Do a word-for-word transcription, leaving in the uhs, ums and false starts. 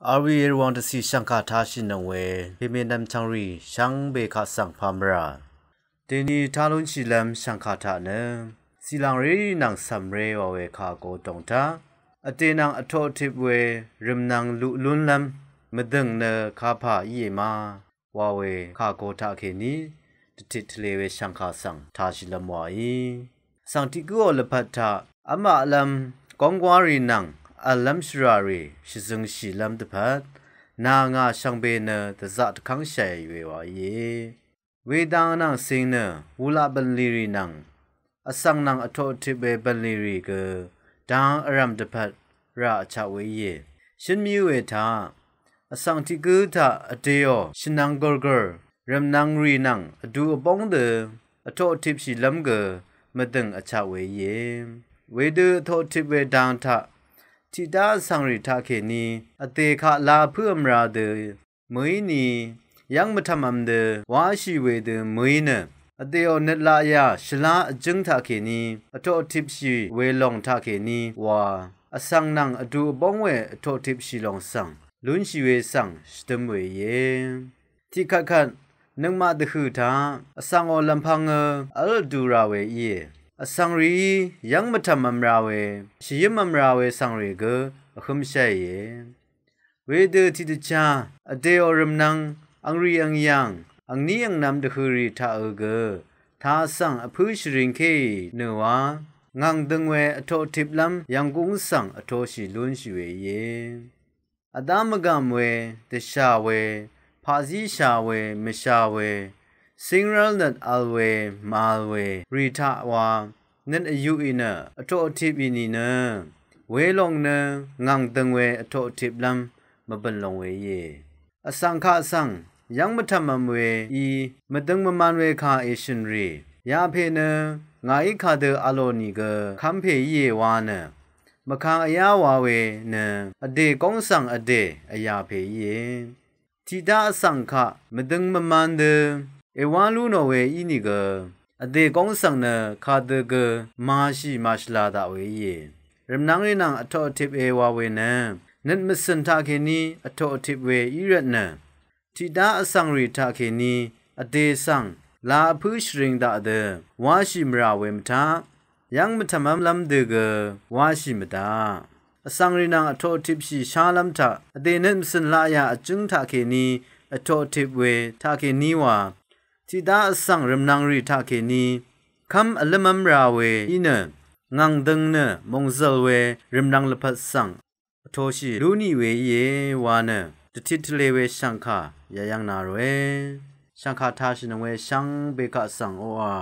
Arwi Erwang dvcì shv̀ngkà tashì nøng we pèmè nvmchvngrì shvngbe kaq svng pamvrà dèni talúnshìlv́m shv̀ngkà taq nø cìlàngrì nvng cv̀mré wa we kàgo dòng taq vdè nvng vtoqtip we rv̀mnvng luq lúnlv́m mvdø̀ng nø kapà íe ma wa we kàgo taqkèní dvtit tvlē we shv̀ngkà svng tashìlv́m wàí. Vsvng tiq gǿò lvpat taq v́maqlv́m gónggwárì nvng v̀llv́m shvràrì shvzøngshìlv́m dvpvt nà ngà shvngbe nø dvzaq dvkv́ngshàì we wàíe. Wedang nvng cing nø wulaq bv̀nlì rì nvng vsvng nvng vtoqtip we bv̀nlì rì gø dang vrv̀m dvpvt rà vchaq we íe. Shǿn mvyǿ we taq vsvng tiq gǿ taq vdèò shvnvng gørgør rv̀mnvngrì nvng vdu vbóng dø vtoqtipshìlv́m gø mvdø̀ng vchaq we íe. Wedø vtoqtip we dang taq tiqdá vsvngrì taqkèní vdè kaq la pǿ vmra dø mø̀í ni yv́ng mvtv̀mvm dø wáshì wedø mø̀í nø vdèò nøt laqyà shvlá vjǿng taqkèní vtoqtipshì we lòng taqkèní wa vsvng nvng vdu vbóng we vtoqtipshì lòng svng lúnshì we svng shvdøm we íe. Tiqkvtkvt nøngmaq dvhø̀ taq vsvngò lv̀mpv̄ngø v́l vdu ra we íe. Vsvngrìí yv́ng mvtv̀mvm ra we shvyǿmvm ra we svngrì gø vhǿmsháìe. Wedø tiqdvchá vdèò rv̀mnvng angrì angyàng angní angnv̄m dvhø̀rì taqø gø taq svng vpǿ shvringkéì nø wa ngv̀ng døng we vtoqtiplv́m yv̀nggúng svng vtoshì lúnshì we íe. Vdá mvgàm we, dvshà we, paqzíshà we, mvshà we, cíngrv́l nøt vl we, màvl we rì taq wa nøt vyuqì nø vtoqtipì nìnø welòng nø ngv̀ng døng we vtoqtiplv́m mvbø̀n long we íe. Vsvng kaq svng yv́ng mvtv̀mvm we í mvdøng mvman we kà èshø̀n rì yapè nø ngàí kadø vlò nìgø kv́m pè íe wa nø mvkang vyá wa we nø vdè góng svng vdè vyà pè íe. Tiqdá vsvng kaq mvdøng mvman dø èwá lú nò we ínìgø vdè góng svng nø kadø gø màshì màshvla daq we íe. Rv̀mnvngrì nvng vtoqtip e wa we nø nøt mvcø̀n taqkèní vtoqtip we í rvtnø tiqdá vsvngrì taqkèní vdè svng la vpǿ shvring daq dø wáshì mvrà we mvtaq yv́ng mvtv̀mv́mlv́m dø gø wáshì mvdaq. Vsvngrì nvng vtoqtipshì shálv́m taq vdè nøt mvcø̀n laqyà vjǿng taqkèní vtoqtip we taqkèní wa tiqdá vsvng rv̀mnvngrì taqkèní kv́m vlǿmv́m ra we í nø ngv̀ng døng nø mòngzø̀l we rv̀mnvng lvpat svng vtoshì lú nì we íe wa nø dvtit tvlē we shv̀ngkà yayv́ng na ròe. Shv̀ngkà tashìnøng we shvngbe kaq svng oqà